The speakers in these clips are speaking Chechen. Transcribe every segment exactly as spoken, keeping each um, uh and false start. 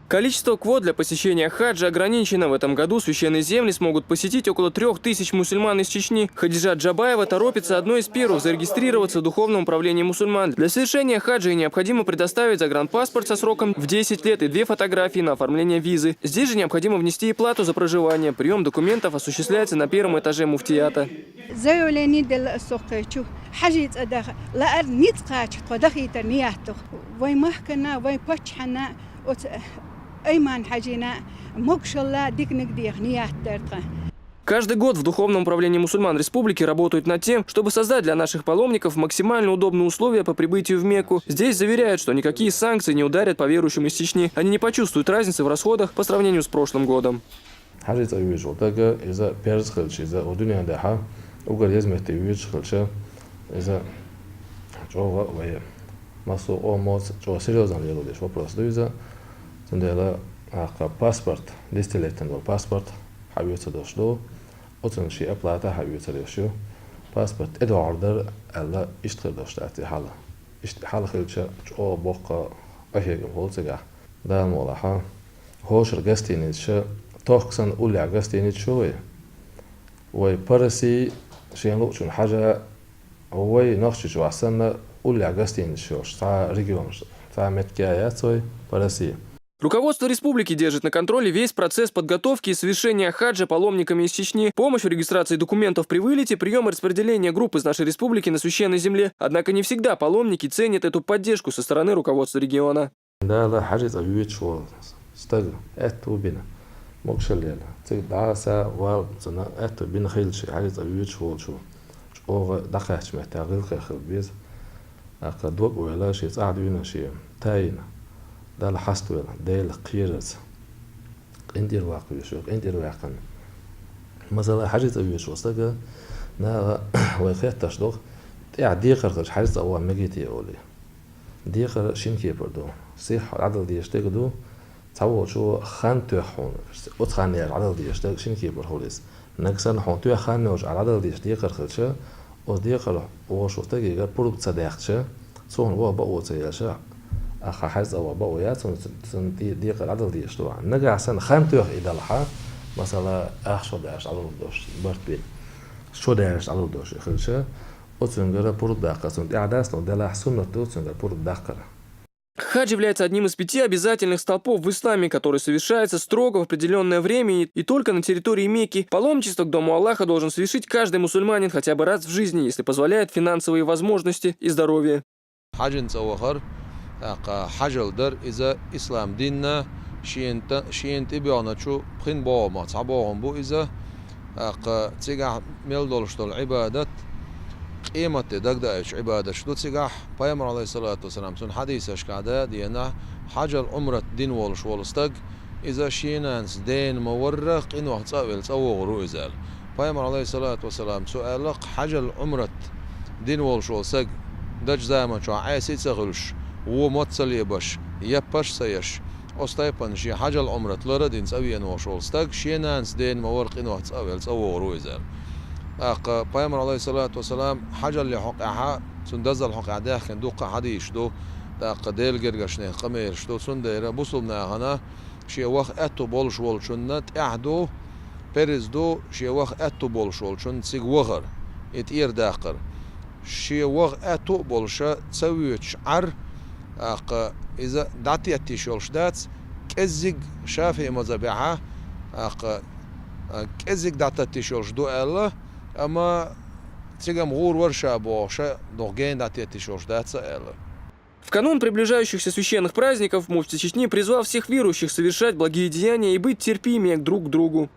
Количество квот для посещения хаджа ограничено. В этом году священные земли смогут посетить около трёх тысяч мусульман из Чечни. Хадижа Джабаева торопится одной из первых зарегистрироваться в Духовном управлении мусульман. Для совершения хаджа ей необходимо предоставить загранпаспорт со сроком в десять лет и две фотографии на оформление визы. Здесь же необходимо внести и плату за проживание. Приём документов осуществляется на первом этаже муфтията. Заявление делла а сохкхечу, хьажи цӀа даха, лаар ницкъ кхача тхо дахийтар ният ду. Вай махкана, вай паччахьана, оцу Айман хьажина могушалла дикниг деха ният дар тха. Каждый год в Духовном управлении мусульман республики работают над тем, чтобы создать для наших паломников максимально удобные условия по прибытию в Мекку. Здесь заверяют, что никакие санкции не ударят по верующим из Чечни. Они не почувствуют разницы в расходах по сравнению с прошлым годом. Хьажи цӀа вуьйцуш волу стага иза перз хилча, иза вай дуьнен тӀехь уггар еза метте вуьйцуш хилча, иза чӀогӀа вай массо а къоманца чӀогӀа серьёзно лело дезаш вопрос ду иза. Цундела, тӀаккха паспорт, десятилетний долу паспорт хьаоьцур долуш ду, оцунна шен оплата хьаоьцур йолуш ю. Паспорт тӀедогӀур дара аьлла, иштта хир долуш дац и хьал. Иштта хьал хилча, чӀогӀа боккха къахьегам хуьлу цигахь. Дала мукъалахь, хӀокху шарахь гостиницаш, тохка санна уллехь гостиницаш ю вай. Вай по России шена луучунна хьажа, вай Нохчийчохь санна уллехь гостиницаш йолуш цхьа регионаш, цхьа меттиг а яц вай по России. Руководство республики держит на контроле весь процесс подготовки и совершения хаджа паломниками из Чечни, помощь в регистрации документов при вылете, приём и распределение групп из нашей республики на священной земле. Однако не всегда паломники ценят эту поддержку со стороны руководства региона. Дала хьажи цӀа вуьйцуш волу стаг аьтту бина, могушалла лела. Цига дӀаса вала цунна аьтту бина хилча, хьажи цӀа вуьйцуш волчо чӀогӀа дӀакхаьчча меттехь гӀиллакхе хила беза. ТӀаккха дог а войла, шен цӀахь дуьйна, шен тайна, Далла хьаставелла, Делах кхерарца. КъинтӀера ваккха везаш ву, къинтӀера ваьккхина. Масала, хьажи цӀа вуьйцуш волу стага, наха вай хеттарш доху, тӀехь декхар хилча, хьажи цӀа ван мегий те олий. Декхар шина кепара ду. Сихха дӀадала дезаш дерг ду, цхьаволчо хан тоьхна хьуна, оцу ханна яьлча дӀадала дезаш дерг шина кепара хуьлу иза. Нагахь санна хьуна тоьхна хан йолчу ахь дӀадала дезаш декхар хилча, оцу декхар волчу стагегара пурба ца даьккхича, цунна ваха бакъо ца елча, ахь хьажцӀа ваха бакъо яц хьуна цу-, цунна де-, декхар дӀадала дезаш ду ахь. Нагахь санна хан тоьхна и далахь, масала, ах шо даьлча дӀалур долуш барт бина, шо даьлча дӀалур долуш и хилча, оцуьнгара пурба даккха цунна тӀехь дац, но делахь суннат ду цуьнгара пурба даккхар. Хадж является одним из пяти обязательных столпов в исламе, который совершается строго в определённое время и только на территории Мекки. Паломничество к Дому Аллаха должен совершить каждый мусульманин хотя бы раз в жизни, если позволяют финансовые возможности и здоровье. Хьажин цӀа вахар, тӀаккха хьажал дар, иза ислам динна шена тӀе-, шена тӀебоьгӀначу пхин богӀамах цхьа богӀам бу иза. ТӀаккха цигахь мел долуш долу Ӏибадат, къематде дагдаийчу Ӏибадаташ ду цигахь. Пайхамар, Ӏалайхиссалату вассалам, цуьнан хьадисашкахь да а деана, хьажал Ӏумрат дина волуш волу стаг, иза шен нанас дена ма-варра, къинойх цӀа а велла, цӀа вогӀур ву иза аьлла. Пайхамар, Ӏалайхиссалату вассалам, цо аьлла, хьажал Ӏумрат дина волуш волу стаг, дачу заманчохь Ӏеса а ца хуьлуш, вон мотт ца лебаш, яппарш а ца еш, оцу тайпана шен хьажал Ӏумрат лар а дина цӀа веана волуш волу стаг, шен нанас дена ма-варра, къинойх цӀа а велла, цӀа вогӀур ву иза аьлла. ТӀаккха Пайхамар, Ӏалайхиссалату вассалам, хьажалле хьокъехь, цуьнан дазал хьокъехь даьхкина дуккха а хьадисаш ду, тӀаккха Делан гергарчу нехан къамелаш ду, цундела бусулба нахана шен ваха аьтту болуш волчунна тӀехь ду, перз ду, шен ваха аьтту болуш волчунна цига вахар, и тӀера даккхар. Шен ваха аьтту а болуша ца воьдуш Ӏар, тӀаккха иза дӀатетташ йолуш дац, кӀеззиг ШафиӀи мазхабехьа, тӀаккха, а, кӀеззиг дӀатетташ йолуш ду аьлла, амма цигахь гӀур вара ша бохуша, дукха гена дӀатетташ йолуш дац а аьлла. В канун приближающихся священных праздников муфти Чечни призвал всех верующих совершать благие деяния и быть терпимее друг к другу.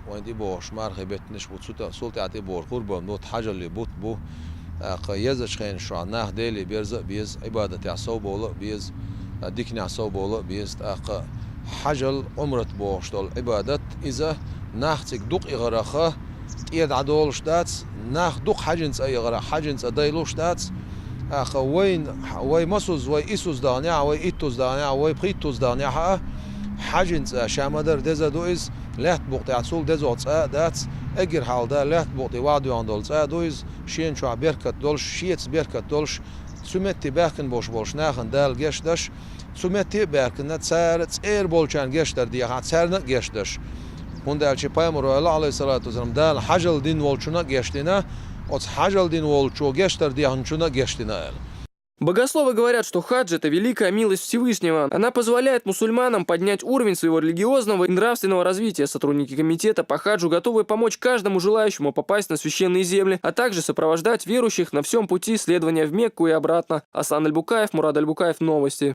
Вайн тӀебогӀуш мархи беттанаш бу, цу тӀа-, цул тӀаьхьа тӀебогӀуш къурбан бутт, хьажалле бутт бу. ТӀаккха езачу хенаш чохь нах Деле берза а беза, Ӏибадатехь совбовла а беза, диканехь совбовла а беза. ТӀаккха хьажал, Ӏумрат бохуш долу Ӏибадат, иза нах цига дукха эгӀарахха, тӀера дӀадолуш дац, нах дукха хьажин цӀа эгӀарахь, хьажин цӀа дайлуш дац. ТӀаккха вайн, вай масуз, вай исуз даханехь а, вай иттуз даханехь а, вай пхийттуз даханехь а, хьажин цӀа ша ма-дарра деза ду иза, лаьтта букъа тӀехь цул дезагӀа цӀа а дац, эггара хьалха лаьтта букъа тӀе ваха доьгӀна долу цӀа а ду иза, шена чохь беркат долуш, шеца беркат долуш, Цу метте баьхкина болуш болчу нахана Дала гечдеш, цу метте а баьхкина, цара цӀера болчарна гечдар дехахь, царна а гечдеш. ХӀунда аьлча Пайхамаро аьлла, Ӏалайхиссалату вассалам, Дала хьажал дина волчунна а гечдина, оцу хьажал дина волчо гечдар дехначунна а гечдина аьлла. Богословы говорят, что хадж — это великая милость Всевышнего. Она позволяет мусульманам поднять уровень своего религиозного и нравственного развития. Сотрудники комитета по хаджу готовы помочь каждому желающему попасть на священные земли, а также сопровождать верующих на всем пути следования в Мекку и обратно. Аслан Альбукаев, Мурад Альбукаев, Новости.